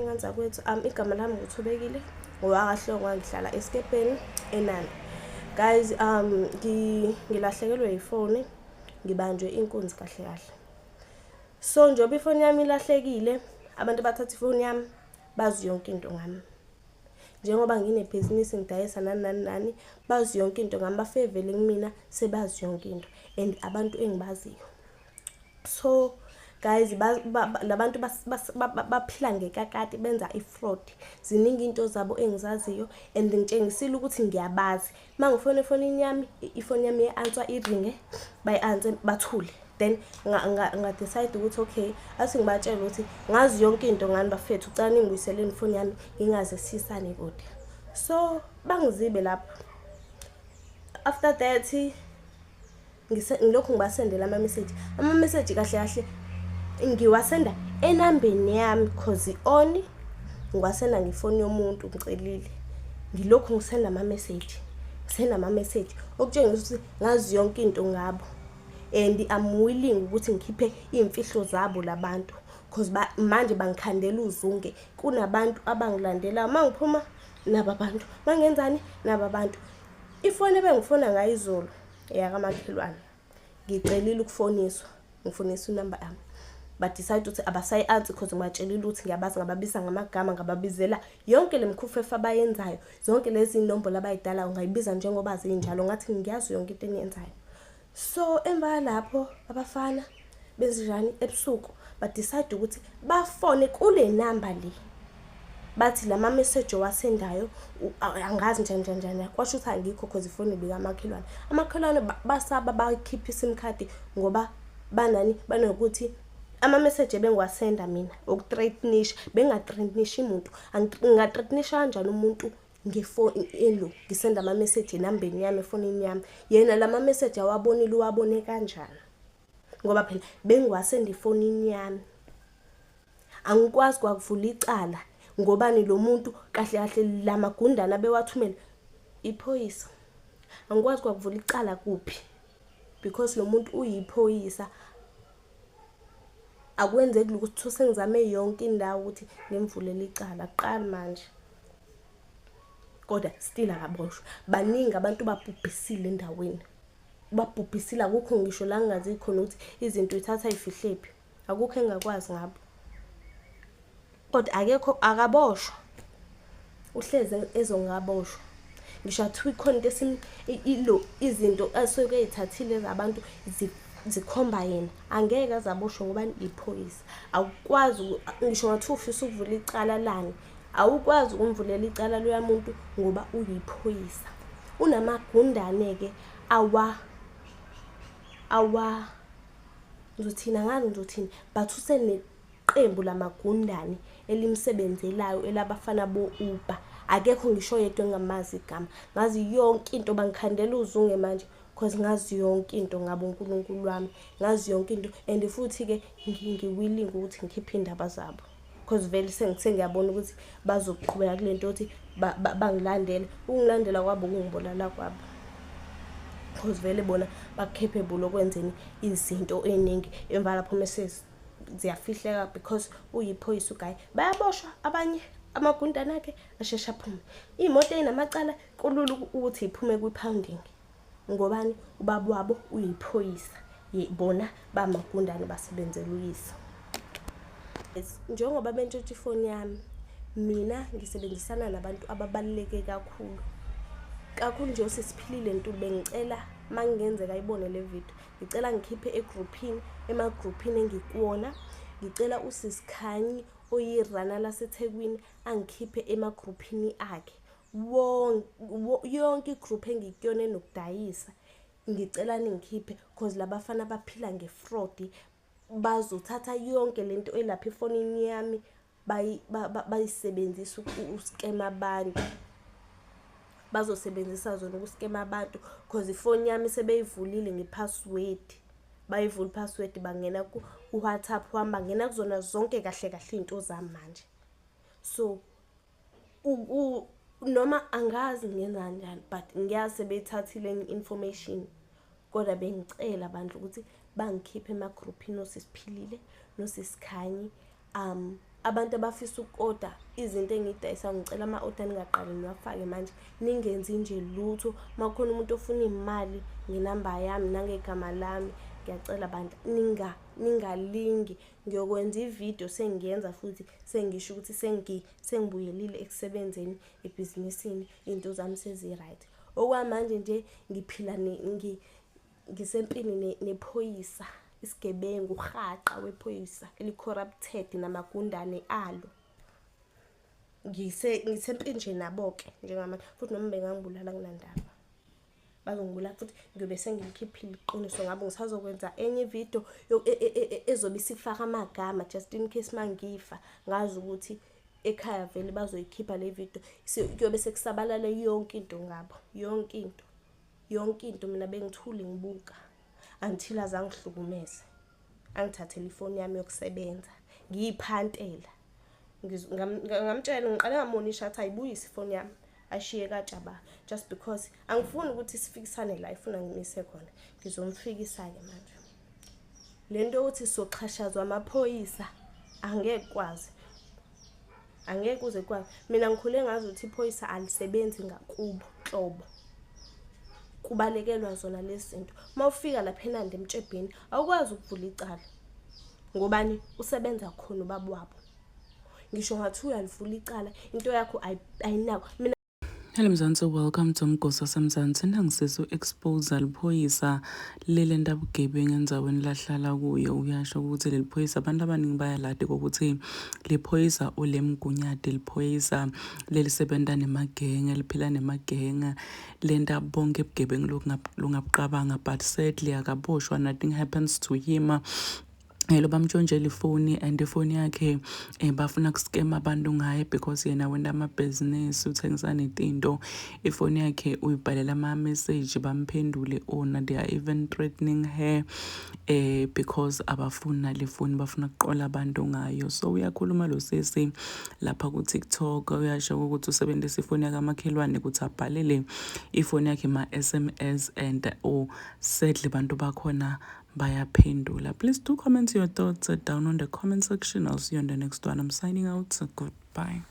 Ngane zakwethu, igama lami nguThobekile ngowakaHlongwa, ngihlala eSkepeni eNanda. Guys, ngilahlekelwe yifoni, ngibanjwe inkunzi kahle kahle. So njengoba ifoni yami ilahlekile, abantu bathatha ifoni yami bazi yonke into ngami. Njengoba nginebhizinisi ngidayisa nani nani nani, bazi yonke into ngami, bafike vele kumina sebazi yonke into and abantu engibaziyo. So guys, labantu baphila ngekakati, benza i-fraud. Ziningi into zabo engizaziyo and ngitshengisile ukuthi ngiyabazi. Uma ngifona efonini yami, ifoni yami iye-answer, iringe, bayi-answer bathule. Then nga-decide ukuthi okay, athi ngibatshele ukuthi ngazi yonke into ngani bafethu, cela ningibuyiseleni ifoni yami ngingaze siyisane kude. So bangizibe lapho. After that ngilokhu ngibasendela ama-message. Ama-message kahle kahle ngiwasenda enambeni yami cause on ngiwasenda ngefoni yomuntu ngicelile. Ngilokhu ngisenda ama-message, ngisenda ama-message okutshengisa ukuthi ngazi yonke into ngabo and I'm willing ukuthi ngikhiphe iy'mfihlo zabo labantu cause manje bangikhandela uzunge. Kunabantu abangilandelayo, uma ngiphuma naba abantu, uma ngenzani naba abantu. Ifoni ebengifona ngayo izolo eyakamakhelwane, ngicelile ukufoniswa, ngifoniswa inamba yami. Ba-decide ukuthi abasayi-answer cause ngibatshelile ukuthi ngiyabazi, ngababiza ngamagama, ngababizela yonke le mikhufefe abayenzayo, zonke lezi nombolo abay'dalayo ngayibiza njengoba zinjalo, ngathi ngiyazi yonke into eniyenzayo. So emva kwalapho abafana benzenjani ebusuku, ba-decide ukuthi bafone kule namba le, bathi lama message owasendayo angazi njani njani njani, kwasho ukuthi angikho cause ifoni ibikamakhelwane. Amakhelwane basaba bakhipha i-SIM card ngoba banani banokuthi ama-message ebengiwasenda mina oku-threatenisha, benginga-threatenishi muntu. Nginga-threatenisha kanjani umuntu ngefoni elo ngisenda ama-message enambeni yami efonini yami? Yena lama message awabonile, uwabone kanjani? Ngoba phela bengiwasenda efonini yami. Angikwazi kwakuvula icala ngobani lo muntu kahle kahle lamagundane abewathumela iphoyisa. Angikwazi kwakuvula icala kuphi because lo muntu uyiphoyisa. Akwenzeki lutho, sengizame yonke indawo ukuthi ngimvulele icala, akuqali manje. Kodwa still akaboshwa. Baningi abantu babhubhisile endaweni, babhubhisile, akukho ngisho la ngingazi khona ukuthi izinto uyithatha ayifihlephi, akukho engingakwazi ngabo. Kodwa akekho, akaboshwa, uhlezi ezongaboshwa. Ngisho athiwa ikhona into ilo izinto asuke ey'thathile zabantu zikhomba yena, angeke aze aboshwe ngoba iphoyisa. Awukwazi ngisho ngathiwa ufisa ukuvula icala lani, awukwazi ukumvulela icala loya muntu ngoba uyiphoyisa. Unamagundane-ke awa awa ngizothini, angazi ngizothini, but useneqembu lamagundane elimsebenzelayo elabafana bo-Uber. Akekho ngisho oyedwa engingamazi igama, ngazi yonke into, bangikhandela uzunge manje cause ngazi yonke into ngabo uNkulunkulu wami, ngazi yonke into and futhi-ke ngi-willing ukuthi ngikhiphe iy'ndaba zabo cause vele sengiyabona ukuthi bazoqhubeka kule nto yokuthi bangilandele. Ukungilandela kwabo ukungibulala kwabo cause vele bona ba-capable okwenzeni izinto ey'ningi. Emva lapho mese ziyafihleka because uyiphoyisa ugayi. Bayaboshwa abanye amagundane akhe asheshe aphume. Iy'moto ey'namacala kulula ukuthi y'phume kwi-pounding ngobani? Ubaba wabo uyiphoyisa, bona bamagundane basebenzela uyise. Njengoba bentshontsha ifoni yami, mina ngisebenzisana nabantu ababaluleke kakhulu kakhulu nje. USisiphilile Ntuli, bengicela uma kungenzeka ayibone le video, ngicela ngikhiphe egruphini, emagruphini engikuwona. Ngicela uSisikhanyi oyirana laseThekwini angikhiphe emagruphini akhe wonke, yonke i-group engikuyona enokudayisa, ngicela ningikhiphe cause labafana baphila nge-fraud. Bazothatha yonke lento elapha efonini yami bayisebenzise uku-scam abantu, bazosebenzisa zona uku-scam abantu cause ifoni yami sebeyivulile nge-password, bayivula i-password, bangena ku-WhatsApp wami, bangena kuzona zonke kahle kahle iy'nto zami manje. So noma angazi ngenza kanjani but ngiyazi sebeyithathile enye i-information, kodwa bengicela bandla ukuthi bangikhiphe emagruphini oSisiphilile noSisikhanyi. Abantu abafisa uku-oda izinto engiyidayisayo, ngicela ama-oda ningaqali niwafake manje, ningenzi nje lutho. Uma kukhona umuntu ofuna iy'mali ngenamba yami nangegama lami, ngiyacela bandla ningalingi. Ngiyokwenza ividiyo sengiyenza futhi sengisho ukuthi sengibuyelile ekusebenzeni ebhizinisini, iy'nto zami sezi-right. Okwamanje nje ngiphila ngisempini nephoyisa, isigebengu, uhaqa wephoyisa eli-corrupted namagundane alo. Ngisempini nje nabo-ke njengamanje, futhi noma bengangibulala anginandaba. Bazongibulala futhi ngiyobe sengilikhiphile iqiniso ngabo. Ngisazokwenza enye ividiyo ezobe isifaka amagama just in case mangifa ngazi ukuthi ekhaya vele bazoyikhipha le vidiyo. Kuyobe sekusabalale yonke into ngabo, yonke into, yonke into. Mina bengithule ngibuka until aze angihlukumeze, angithathele ifoni yami yokusebenza, ngiyiphantela. Ngamtshela, ngiqale ngamuwonisha ngathi ayibuyise ifoni yami ashiye katshaba, just because angifuni ukuthi sifikisane la efuna ngimise khona. Ngizomfikisa-ke manje. Le nto yokuthi soxhashazwa amaphoyisa angeke kwazi, angeke kuze kwazi. Mina ngikhule ngazi ukuthi iphoyisa alisebenzi ngakubo nhlobo, kubalekelwa zona lezi zinto. Uma ufika lapha eNanda emtshebheni awukwazi ukuvula icala ngobani usebenza khona ubaba wabo. Ngisho ngathi uyalivula icala, into yakho ayinakwa. Mina Hello Mzansi, welcome to Mgosi waseMzansi. Nangisisi u-expose liphoyisa leli ntabugebengu endzaweni lahlala kuyo. Uyasho ukuthi leli phoyisa abantu abaningi bayalati kokuthi liphoyisa ulemgunyadi, liphoyisa lelisebenta nemagenge, liphila nemagenge, lenta bonke bugebengu longabuqabanga, but sadly akaboshwa, nothing happens to him. Lo bamtshontshela ifoni and ifoni yakhe bafuna kuskema abantu ngaye because yena wenta amabhizinisi, uthengisa netinto. Ifoni yakhe uyibhalela ama-message bamphendule ona. They are even threatening her because abafuni nale foni, bafuna kuqola abantu ngayo. So uyakhuluma lo sisi lapha ku-TikTok, uyasho ukuthi usebenzisa ifoni yakamakhelwane ukuthi abhalele ifoni yakhe ma-SMS and oh, sadly bantu bakhona bayaphendula. Please do comment your thoughts down on the comment section. I'll see you on the next one. I'm signing out. Goodbye.